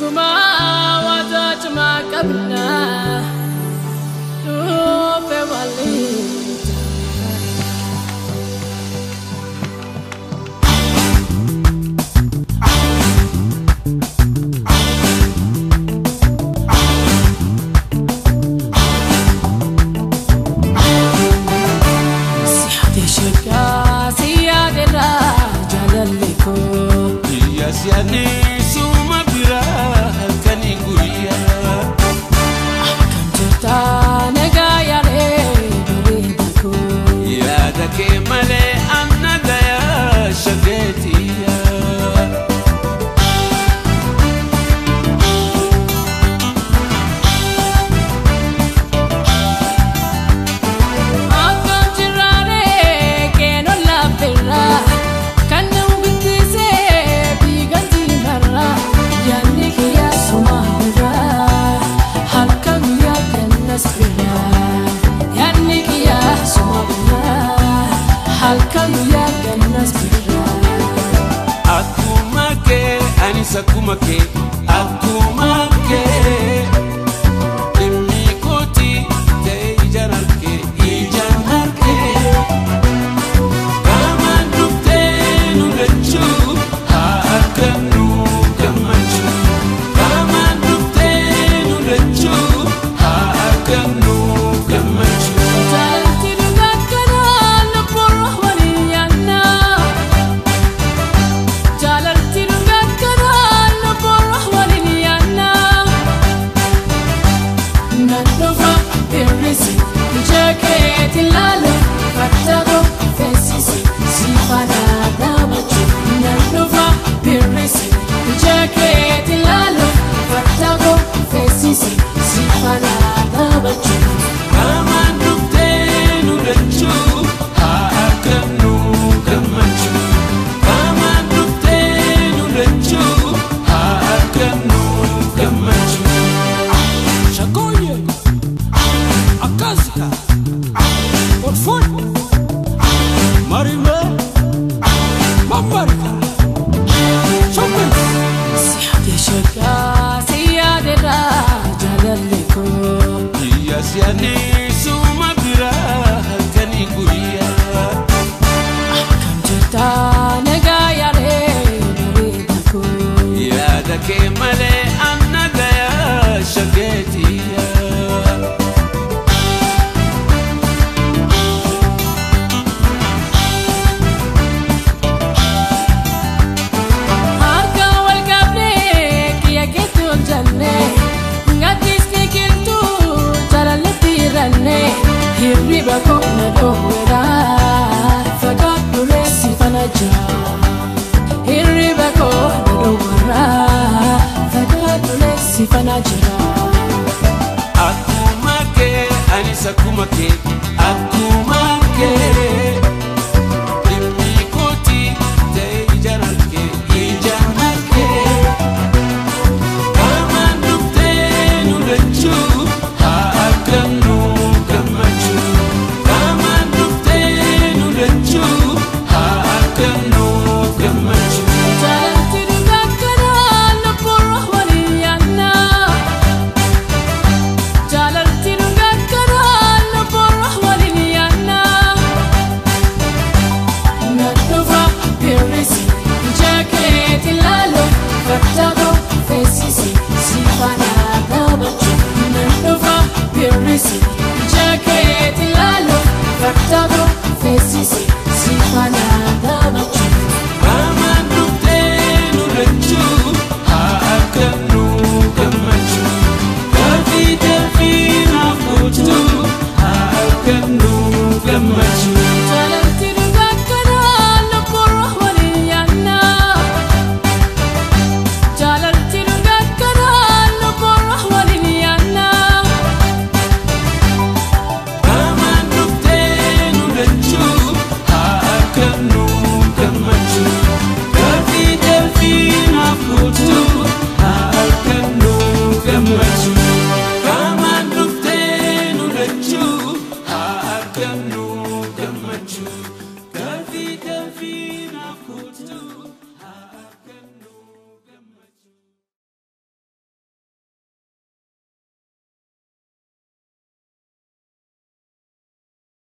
Dhuguma waadaa cimaa qabna dhufe waliin. Siyaadne suma biraa halkanii guyyaa. Akkam jirta nagaa yaalee bareeda koo. Yaada kee malee anna gayaa shageetiyaa. Akkam jiraalee keenan laafirraa kan nama guddisee. Yaanni kiyyaa suma biraa halkan guyyaa gannas biraa. Yaanni kiyyaa suma biraa halkan guyyaa gannas biraa. Akkuma kee anis akkuma kee akkuma kee dhimmi kooti ta'e ijaan harkee ijaan harkee qaamaan dhuftee nu lachuu haa argannu. Jaalalti dhugaa kanaa lubbuun waliin yaadna. Jaalalti dhugaa kanaa lubbuun waliin yaadna. Nan dhufa hir'isi ija keetti ilaalu farda feesisi si faana dhaabachuu. Nan dhufa hir'isi ija keetti ilaalu farda feesisi si faana dhaabachuu. Qaamaan dhuftee nu lachuu haa argannu gammachuu. Qaamaan dhuftee nu lachuu haa argannu gammachuu. Shakoye Akazika Orfon Marime Mamarika Chopin. Siyaadee shagaa siyaadeedhaa jaalalli koo. Biyya siyaadne suma biraa halkanii guyyaa. Akkam jirta nagaa yaalee bareeda koo. Yaada kee malee anna gayaa shageetiyaa. Harka wal qabnee kiyya keetti ol jannee gaddisni kiltuu jaalalletti hir'annee hirriba koo na dhoowweera fagaadhu reessi fana jira. Hirriba koo na dhoowweera fagaadhu reessi fana jira. Akkuma kee anis akkuma kee akkuma kee dhimmi kooti ta'e ijaan harkee ijaan harkee qaamaan dhuftee nu lachuu haa argannu gammachuu qaamaan dhuftee nu lachuu haa argannu gammachuu. Jaalalti dhugaa kanaa lubbuun waliin yaadna. Jaalalti dhugaa kanaa lubbuun waliin yaadna. Nan dhufa hir'isi ija keetti ilaalu farda feesisi si faana dhaabachuu. Nan dhufa hir'isi ija keetti ilaalu farda feesisi si faana dhaabachuu. Qaamaan dhuftee nu lachuu haa argannu gammachuu. Dafii dafii naaf guutuu haa argannu gammachuu. Jaalalti dhugaa kanaa lubbuun waliin yaadna. Jaalalti dhugaa kanaa lubbuun waliin yaadna. Qaamaan dhuftee nu lachuu haa argannu gammachuu. Dafii dafii naaf guutuu haa argannu gammachuu. Qaamaan dhuftee nu lachuu haa argannu gammachuu. Dafii dafii naaf guutuu haa.